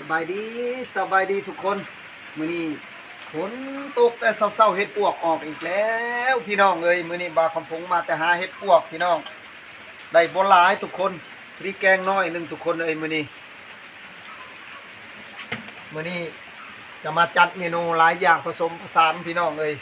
ສະບາຍດີ ສະບາຍດີທຸກຄົນ. ມື້ນີ້ຝົນຕົກແຕ່ເຊົ້າໆ ເຫັດປວກອອກອີກແລ້ວພີ່ນ້ອງເອີຍ. ມື້ນີ້ບ່າວຄຳພົງມາແຕ່ຫາເຫັດປວກພີ່ນ້ອງ, ໄດ້ບໍ່ຫຼາຍທຸກຄົນ, ພໍດີແກງໜ້ອຍໜຶ່ງທຸກຄົນເອີຍ. ມື້ນີ້ ມື້ນີ້ຈະມາຈັດເມນູຫຼາຍຢ່າງປະສົມປະສານພີ່ນ້ອງເອີຍ.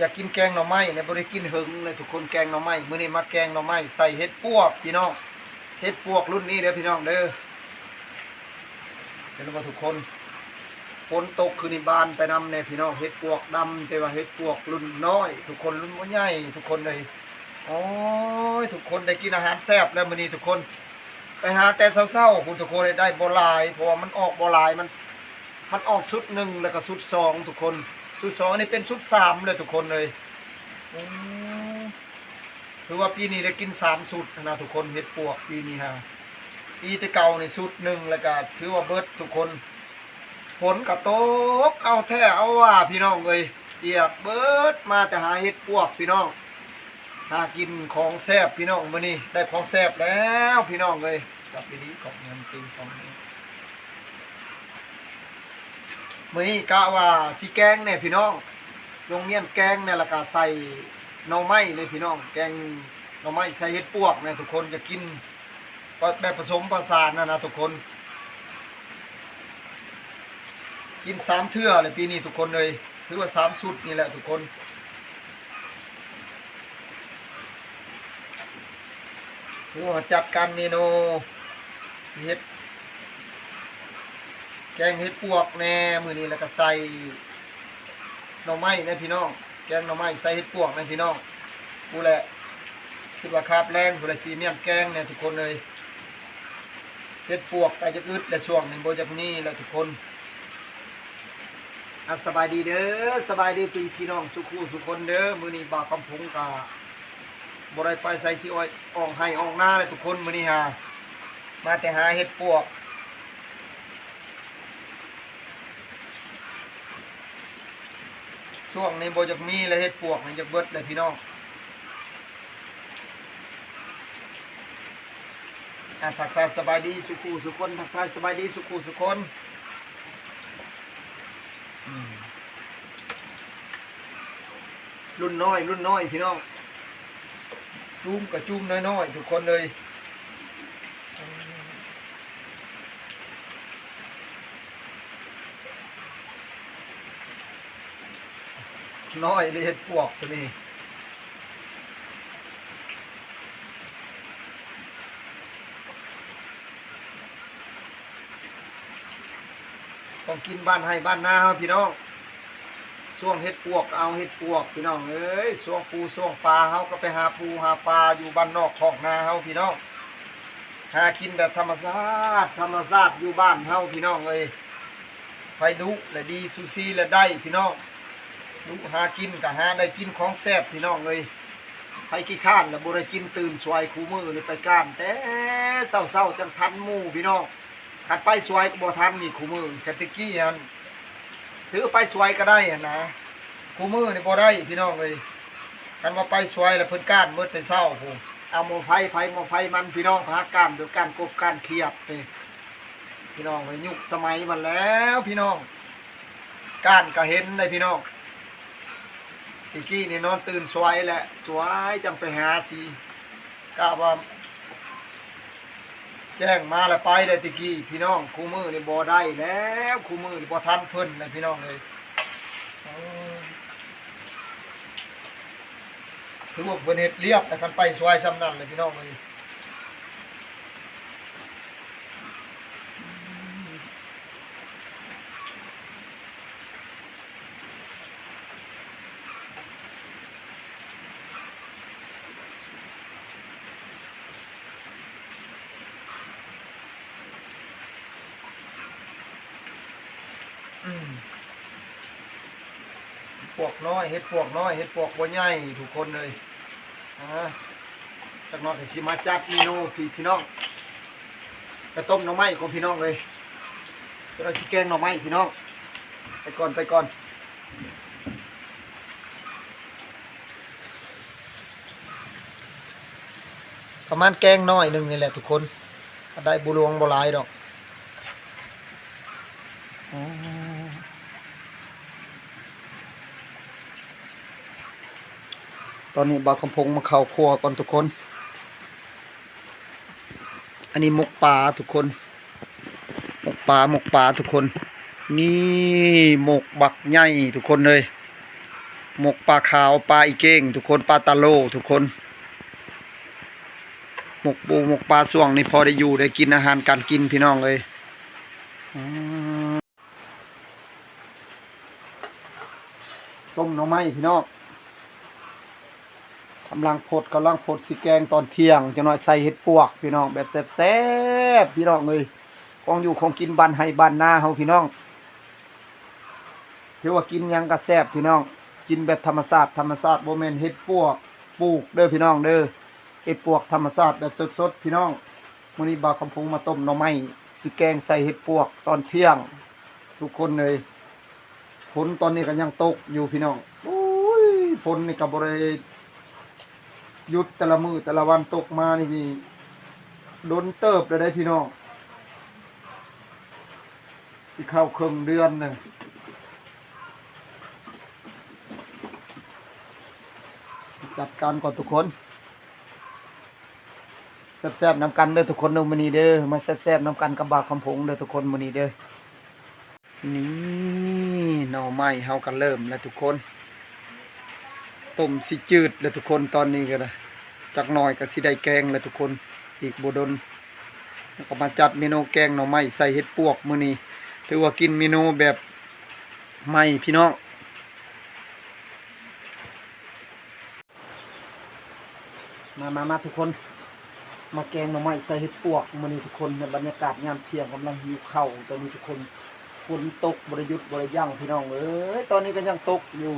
ຢາກກິນແກງໜໍ່ໄມ້ແຫຼະ, ບໍ່ໄດ້ກິນເຫິງເລີຍທຸກຄົນ. ແກງໜໍ່ໄມ້ ມື້ນີ້ມາແກງໜໍ່ໄມ້ໃສ່ເຫັດປວກພີ່ນ້ອງ, ເຫັດປວກລຸ້ນນີ້ເດີພີ່ນ້ອງເດີ. ເຫັນບໍ່ທຸກຄົນ, ຝົນຕົກຄືນີ້ບານໄປນຳແດ່ພີ່ນ້ອງ. ເຫັດປວກດຳ ແຕ່ວ່າເຫັດປວກລຸ້ນນ້ອຍທຸກຄົນ, ລຸ້ນບໍ່ໃຫຍ່ທຸກຄົນເອີຍ. ໂອ້ຍ ທຸກຄົນໄດ້ກິນອາຫານແຊບແລ້ວມື້ນີ້ທຸກຄົນ. ໄປຫາແຕ່ເຊົ້າໆພຸ້ນທຸກຄົນ, ໄດ້ບໍ່ຫຼາຍ ເພາະວ່າມັນອອກບໍ່ຫຼາຍ. ມັນ ມັນອອກຊຸດໜຶ່ງ ແລ້ວກໍຊຸດສອງທຸກຄົນ, ຊຸດສອງ ອັນນີ້ເປັນຊຸດສາມແລ້ວທຸກຄົນເອີຍ. ອືມ ຖືວ່າປີນີ້ໄດ້ກິນສາມຊຸດນະທຸກຄົນ, ເຫັດປວກປີນີ້ຫາ. ປີແຕ່ເກົ່ານີ້ຊຸດໜຶ່ງ ແລ້ວກໍຖືວ່າເບິດທຸກຄົນ. ຝົນກໍຕົກເອົາແທ້ເອົາວ່າພີ່ນ້ອງເອີຍ, ປຽກເບິດ. ມາແຕ່ຫາເຫັດປວກພີ່ນ້ອງ, ຫາກິນຂອງແຊບພີ່ນ້ອງ. ມື້ນີ້ໄດ້ຂອງແຊບແລ້ວພີ່ນ້ອງເອີຍ. ຈັບດີໆ ຂອງມັນຕີຂອງນີ້ ມື້ນີ້ກະວ່າຊິແກງແດ່ພີ່ນ້ອງ, ໂຮງຮຽນແກງແດ່ ແລ້ວກະໃສ່ໜໍ່ໄມ້ແດ່ພີ່ນ້ອງ. ແກງໜໍ່ໄມ້ໃສ່ເຫັດປວກແດ່ທຸກຄົນ, ຈະກິນແບບປະສົມປະສານຫັ້ນນະທຸກຄົນ. ກິນສາມເທື່ອແລ້ວປີນີ້ທຸກຄົນເອີຍ, ຖືວ່າສາມຊຸດນີ້ແຫຼະທຸກຄົນ. ຖືວ່າຈັດການເມນູ ເຮັດແກງເຫັດປວກແດ່ມື້ນີ້, ແລ້ວກໍໃສ່ໜໍ່ໄມ້ແດ່ພີ່ນ້ອງ, ແກງໜໍ່ໄມ້ໃສ່ເຫັດປວກແດ່ພີ່ນ້ອງ. ຜູ້ແຫຼະ ຄິດວ່າຄາບແລງ ຜູ້ແຫຼະຊິມ້ຽນແກງແດ່ທຸກຄົນເອີຍ. ເຫັດປວກກໍຈະອຶດແຫຼະ, ຊ່ວງນີ້ບໍ່ຢາກມີແຫຼະທຸກຄົນ. ອ່າ ສະບາຍດີເດີ ສະບາຍດີພີ່ ພີ່ນ້ອງສູ່ຄູ່ສູ່ຄົນເດີ. ມື້ນີ້ບ່າວຄຳພົງກະບໍ່ໄດ້ໄປໃສ ຊິອອຍ ອອກໄຮ່ອອກນາແຫຼະທຸກຄົນ. ມື້ນີ້ຫາ ມາແຕ່ຫາເຫັດປວກ, ຊ່ວງນີ້ບໍ່ຢາກມີແລ້ວ, ເຫັດປວກນີ້ຢາກເບິດແລ້ວພີ່ນ້ອງ. ອ່າ ທັກທາຍສະບາຍດີສູ່ຄູ່ສູ່ຄົນ, ທັກທາຍສະບາຍດີສູ່ຄູ່ສູ່ຄົນ. ອືມ ລຸ້ນນ້ອຍ ລຸ້ນນ້ອຍພີ່ນ້ອງ, ຈູມກໍຈູມນ້ອຍໆ ທຸກຄົນເລີຍ. ນ້ອຍເລີຍເຫັດປວກໂຕນີ້. ຂອງກິນບ້ານໄຮ່ບ້ານນາເຮົາພີ່ນ້ອງ, ຊ່ວງເຫັດປວກກໍເອົາເຫັດປວກພີ່ນ້ອງເອີຍ, ຊ່ວງປູຊ່ວງປາເຮົາກໍໄປຫາປູຫາປາຢູ່ບ້ານນອກຄອກນາເຮົາພີ່ນ້ອງ. ຫາກິນແບບທຳມະຊາດ ທຳມະຊາດຢູ່ບ້ານເຮົາພີ່ນ້ອງເອີຍ. ໃຜດຸແລະດີ ຊູຊີແລະໄດ້ພີ່ນ້ອງ, ດຸຫາກິນກໍຫາໄດ້ກິນຂອງແຊບພີ່ນ້ອງເອີຍ. ໃຜຂີ້ຄ້ານແລະບໍ່ໄດ້ກິນ ຕື່ນສວາຍຄູ່ມື້ນີ້ໄປການແຕ່ເຊົ້າໆ ຈັ່ງທັນໝູ່ພີ່ນ້ອງ. ຄັນໄປສວາຍກໍບໍ່ທັນນີ້ຄູ່ມື້, ແຕ່ຕະກີ້ຫັ້ນຖືໄປສວາຍກໍໄດ້ຫັ້ນນະ, ຄູ່ມື້ນີ້ບໍ່ໄດ້ພີ່ນ້ອງເອີຍ. ຄັນວ່າໄປສວາຍແລ້ວເພິ່ນການໝົດແຕ່ເຊົ້າພຸ້ນ, ເອົາໝໍ້ໄຟ ໃຜໝໍ້ໄຟມັນພີ່ນ້ອງ, ພາການໂດຍການກົບການຂຽດນີ້ພີ່ນ້ອງເອີຍ. ຍຸກສະໄໝມັນແລ້ວພີ່ນ້ອງ, ການກໍເຫັນໄດ໋ພີ່ນ້ອງ. ຕະກີ້ນີ້ນອນຕື່ນສວາຍແຫຼະ, ສວາຍຈັ່ງໄປຫາຊິ ກະວ່າແຈ້ງມາແລ້ວໄປໄດ້ແຕ່ກີ້ພີ່ນ້ອງ, ຄູ່ມື້ນີ້ບໍ່ໄດ້ແລ້ວ, ຄູ່ມື້ນີ້ບໍ່ທັນເພິ່ນແລ້ວພີ່ນ້ອງເອີຍ. ໂອ້ຍ ຄືວ່າເພິ່ນເຮັດລຽບແລ້ວ, ຄັນໄປສວາຍຊ່ຳນັ້ນແຫຼະພີ່ນ້ອງເອີຍ. ອືມ ເຫັດປວກນ້ອຍ ເຫັດປວກນ້ອຍ ເຫັດປວກບໍ່ໃຫຍ່ທຸກຄົນເອີຍ. ອ່າ ຈັກໜ້ອຍກໍຊິມາຈັດເມນູພີ່ ພີ່ນ້ອງ ໄປຕົ້ມໜໍ່ໄມ້ກ່ອນພີ່ນ້ອງເອີຍ. ຈັກໜ້ອຍຊິແກງໜໍ່ໄມ້ພີ່ນ້ອງ. ໄປກ່ອນ ໄປກ່ອນ. ປະມານແກງໜ້ອຍໜຶ່ງນີ້ແຫຼະທຸກຄົນ, ກໍໄດ້ບໍ່ຫຼວງບໍ່ຫຼາຍດອກ. ຕອນນີ້ບ່າວຄຳພົງມາເຂົ້າຄົວກ່ອນທຸກຄົນ. ອັນນີ້ໝົກປາທຸກຄົນ ໝົກປາ ໝົກປາທຸກຄົນ. ນີ້ໝົກບັກໃຫຍ່ທຸກຄົນເອີຍ ໝົກປາຂາວ ປາອີເກງທຸກຄົນ ປາຕາໂລທຸກຄົນ. ໝົກປູ ໝົກປາ ຊ່ວງນີ້ພໍໄດ້ຢູ່ໄດ້ກິນ ອາຫານການກິນພີ່ນ້ອງເອີຍ. ອືມ ຕົ້ມໜໍ່ໄມ້ພີ່ນ້ອງ ກຳລັງຟົດ ກຳລັງຟົດ ຊິແກງຕອນທ່ຽງ ຈັກໜ້ອຍໃສ່ເຫັດປວກພີ່ນ້ອງ ແບບແຊບໆ ພີ່ນ້ອງເອີຍ. ຂອງຢູ່ຂອງກິນບ້ານໄຮ່ບ້ານນາເຮົາພີ່ນ້ອງ ຖືວ່າກິນຫຍັງກໍແຊບພີ່ນ້ອງ ກິນແບບທຳມະຊາດ ທຳມະຊາດ ບໍ່ແມ່ນເຫັດປວກປູກເດີພີ່ນ້ອງເດີ ເຫັດປວກທຳມະຊາດແບບສົດໆ ພີ່ນ້ອງ. ມື້ນີ້ບ່າວຄຳພົງມາຕົ້ມໜໍ່ໄມ້ ຊິແກງໃສ່ເຫັດປວກຕອນທ່ຽງທຸກຄົນເອີຍ. ຝົນຕອນນີ້ກໍຍັງຕົກຢູ່ພີ່ນ້ອງ ໂອ້ຍ ຝົນນີ້ກໍບໍ່ໄດ້ຢຸດ ແຕ່ລະມື້ແຕ່ລະວັນຕົກມານີ້ ດົນເຕີບແລ້ວເດ້ພີ່ນ້ອງ ຊິເຂົ້າເຄິ່ງເດືອນແລ້ວ. ຈັດການກ່ອນທຸກຄົນ ແຊບໆນຳກັນເດີທຸກຄົນເດີ ມື້ນີ້ເດີ ມາແຊບໆນຳກັນກັບບ່າວຄຳພົງເດີທຸກຄົນ ມື້ນີ້ເດີ. ນີ້ໜໍ່ໄມ້ເຮົາກໍເລີ່ມແລ້ວທຸກຄົນ ຕົ້ມຊິຈືດແລ້ວທຸກຄົນ ຕອນນີ້ກໍໄດ້ ຈັກໜ້ອຍກໍຊິໄດ້ແກງແລ້ວທຸກຄົນ ອີກບໍ່ດົນ ແລ້ວກໍມາຈັດເມນູແກງໜໍ່ໄມ້ໃສ່ເຫັດປວກ ມື້ນີ້ຖືວ່າກິນເມນູແບບໃໝ່ພີ່ນ້ອງ. ມາ ມາ ມາທຸກຄົນ ມາແກງໜໍ່ໄມ້ໃສ່ເຫັດປວກມື້ນີ້ທຸກຄົນ ໃນບັນຍາກາດຍາມທ່ຽງ ກຳລັງຫິວເຂົ້າຕອນນີ້ທຸກຄົນ. ຝົນຕົກບໍ່ໄດ້ຢຸດບໍ່ໄດ້ຢັ້ງພີ່ນ້ອງເອີຍ ຕອນນີ້ກໍຍັງຕົກຢູ່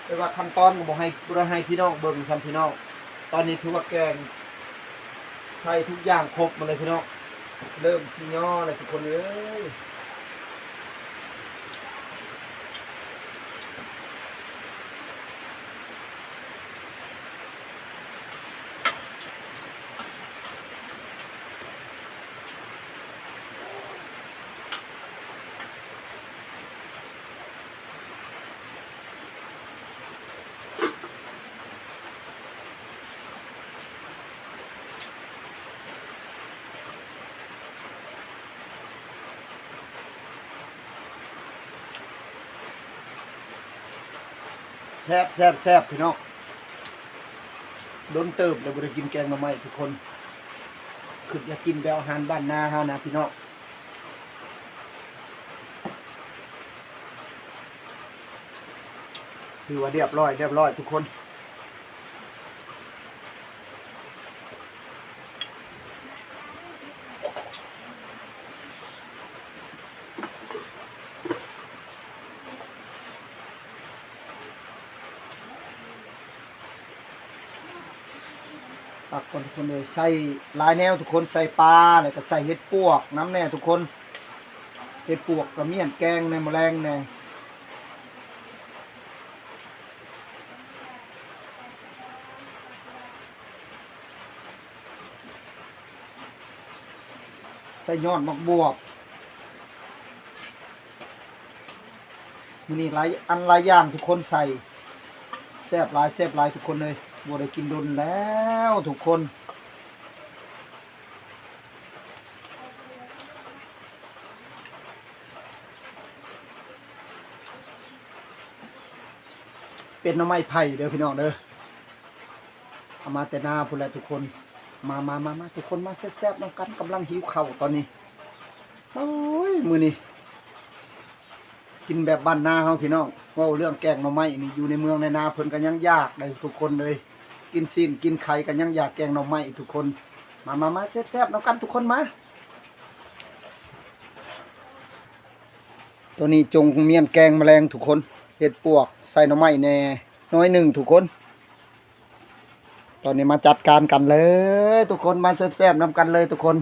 ແຕ່ວ່າຂັ້ນຕອນກໍບໍ່ໃຫ້ ບໍ່ໄດ້ໃຫ້ພີ່ນ້ອງເບິ່ງຊ້ຳພີ່ນ້ອງ. ຕອນນີ້ຖືວ່າແກງໃສ່ທຸກຢ່າງຄົບໝົດເລີຍພີ່ນ້ອງ ເລີ່ມຊິຍໍ້ແລ້ວທຸກຄົນເອີຍ. ແຊບ ແຊບ ແຊບ ພີ່ນ້ອງ ດົນເຕີບແລ້ວບໍ່ໄດ້ກິນແກງໜໍ່ໄມ້ທຸກຄົນ ຄິດຢາກກິນແບບອາຫານບ້ານນາເຮົານະພີ່ນ້ອງ. ຖືວ່າຮຽບຮ້ອຍ ຮຽບຮ້ອຍທຸກຄົນ. ປັກກ່ອນທຸກຄົນເອີຍ ໃສ່ຫຼາຍແນວທຸກຄົນ ໃສ່ປາ ແລ້ວກໍໃສ່ເຫັດປວກນຳແດ່ທຸກຄົນ ເຫັດປວກກະມ້ຽນແກງແດ່ ມື້ແລງແດ່. ໃສ່ຍອດໝາກບວບ ມື້ນີ້ຫຼາຍອັນຫຼາຍຢ່າງທຸກຄົນໃສ່ ແຊບຫຼາຍ ແຊບຫຼາຍທຸກຄົນເອີຍ ບໍ່ໄດ້ກິນດົນແລ້ວທຸກຄົນ. ເປັນໜໍ່ໄມ້ໄຜ່ເດີພີ່ນ້ອງເດີ ເອົາມາແຕ່ນາພຸ້ນແຫຼະທຸກຄົນ. ມາ ມາ ມາ ມາ ທຸກຄົນມາແຊບໆນຳກັນ ກຳລັງຫິວເຂົ້າຕອນນີ້. ໂອ້ຍ ມື້ນີ້ ກິນແບບບ້ານນາເຮົາພີ່ນ້ອງ ເວົ້າເລື່ອງແກງໜໍ່ໄມ້ນີ້ ຢູ່ໃນເມືອງໃນນາເພິ່ນກໍຍັງຢາກໄດ໋ທຸກຄົນເອີຍ ກິນຊີ້ນກິນໄຂ່ກໍຍັງຢາກແກງໜໍ່ໄມ້ທຸກຄົນ. ມາ ມາ ມາແຊບໆນຳກັນທຸກຄົນມາ. ໂຕນີ້ຈົງມ້ຽນແກງມະແລງທຸກຄົນ ເຫັດປວກໃສ່ໜໍ່ໄມ້ແດ່ໜ້ອຍໜຶ່ງທຸກຄົນ. ຕອນນີ້ມາຈັດການກັນເລີຍທຸກຄົນ ມາແຊບໆນຳກັນເລີຍທຸກຄົນ.